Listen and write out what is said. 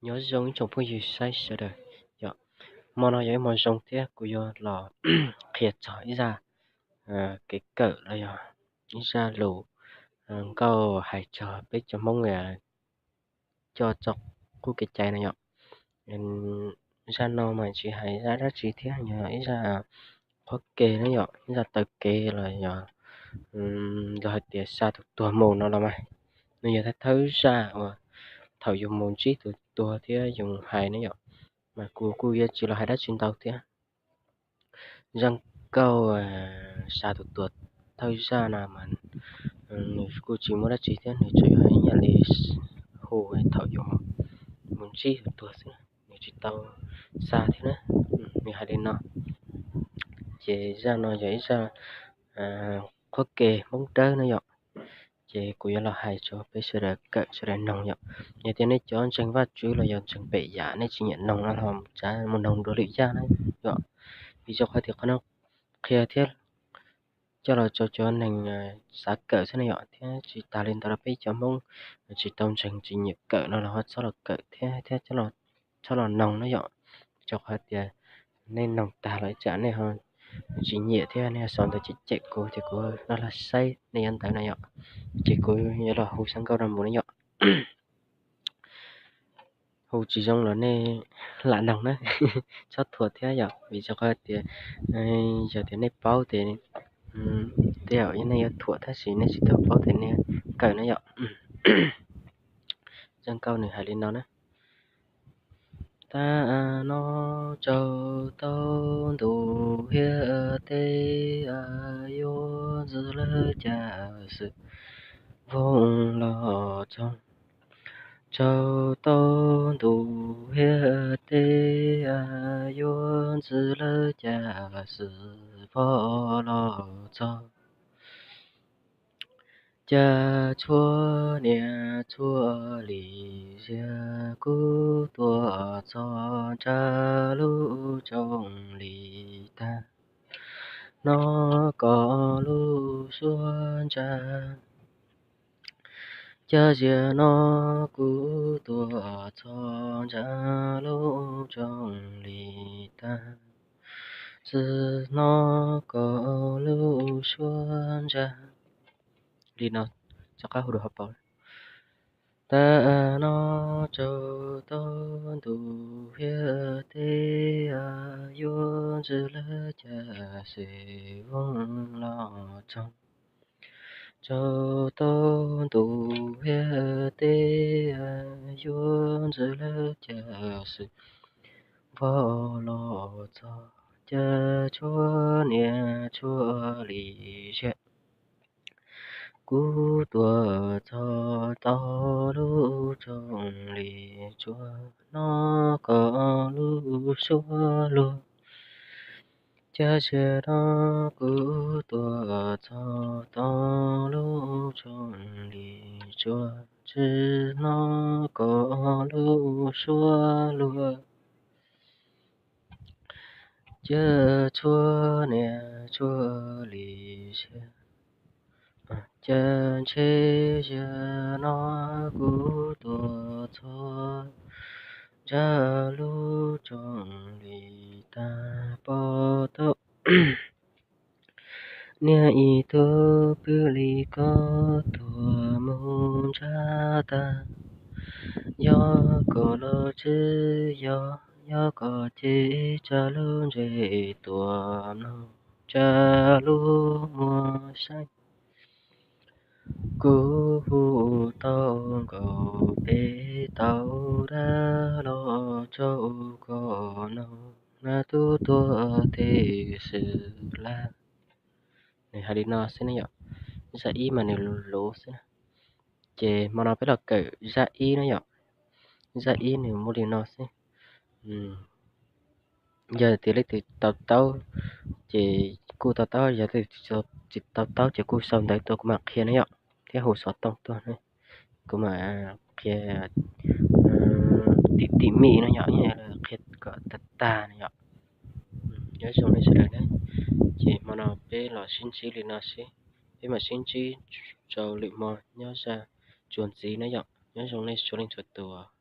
Nyob zoo ib tsoom phooj ywg saib sawv daws yom. Hmo no yog ib hmo zoo thiab kuv yuav los qhia txog ib zaj kev kawm los yog ib zaj lus nkauj hais txog peb cov Hmoob coj txog qub kev cai no yom. Zaj no mas tsis hais zaj dab tsi thiab, yog ib zaj qhuab kev na yom, ib zaj taw kev los yog los hais tias xa tus tuag mus no los mas. Nws yog thawj zaj uas thaum yus mus ntsib tus tuag thiab yus hais na yom. Mas kuv kuj yuav tsis los hais dab tsi ntau thiab. Zaj nkauj xa tus tuag thawj zaj no mas nws kuj tsis muaj dab tsi thiab, nws tsuas yog ib yam li hu thaum yus mus ntsib tus tuag xwb, nws tsis tau xa thiab na. Nws hais li no, ces zaj no yog ib zaj qhuab kev Hmoob Dawb na yom. Ces kuv yuav los hais rau peb sawv daws kawm sawv daws noog yom. Yog tias nej cov ntseeg Vajtswv los yog ntseeg pem yam nej tsis nyiam noog no los txav mus noog dua lwm yaj na yom. Vim rau qhov tias qhov no qhia thiab coj los rau cov neeg xav kawm xwb na yom, thiab tsis tas li ntawd los peb cov Hmoob tsis tau ntseeg tsis nyiam kawm no los ho txhob los kawm thiab, thiab txhob los noog na yom. Rau qhov tias nej noog tag los ib tsam nej ho tsis nyiam thiab nej ho sau ntawd cem cem kuv ces kuv los saib nej yuav ntawd na yom. Ces kuv yuav los hu zaj nkauj no mus na yom. Hu tsis zoo los nej lam noog na, txhob thuam thiab yom, vim rau qhov tias yog tias nej paub ces tej zaum nej yuav thuam, tab sis nej tsis tau paub ces nej kawm na yom. Zaj nkauj nws hais li no na. Tag no tsaug tau ntu hiav teb, yuav ntxwv lawv caj xwm voog los txog. Tsaug tau ntu hiav teb, yuav ntxwv lawv caj xwm vog los txog. Cas txhua niam txhua li ziag kuj tuaj txog ntsab lub tsoos li tag, hnov kom lub suab ntsag. Cas ziag no kuj tuaj txog ntsab lub tsoos li tag, txawm hnov kom lub suab ntsag. Li no, rov qab hu dua hauv paus. Tag no tsaug tau ntu hiav teb, yuav ntxwv lawv caj xwm voog los txog. Tsaug tau ntu hiav teb, yuav ntxwv lawv caj xwm vog los txog. Cas txhua niam txhua li ziag kuj tuaj txog tau lub tsoos li tsuas, hnov kom lub suab luag. Cas ziag no kuj tuaj txog tau lub tsoos li tsuas, tsis hnov kom lub suab luag. Cas txhua niam txhua li ziag, cas ntshe ziag no kuj tuaj txog ntsab lub tsoos li tag, pom tau niag ib tug pw li ko tuaj mus ntsab tag. Yog kom los tsis yog, yog kom ces tsa lub ntsej tuaj mloog, tsa lub muag saib. Kuv hu tau nkaus peb tau dab los rau koj mloog, nab tub tuag tej xwm laj. Nws hais li no xwb na yom. Zaj ib mas nws luv luv xwb na. Ces hmo no peb los kawm zaj ib na yom. Zaj ib nws muaj li no xwb. Yog tias leej twg to taub ces kuj to taub, yog leej twg tsis to taub ces kuj sau ntawv tuaj kuv mam qhia na yom, thiab hu xov tooj tuaj, kuv mam qhia tim tim mij no yom, qhia kom tag tag no yom. Nyob zoo nej sawv daws na, ces hmo no peb los sib ntsib li no xwb, peb mam sib ntsib rau lwm hmo nyob zaj txuas ntxiv na yom. Nyob zoo nej txhua leej txhua tus.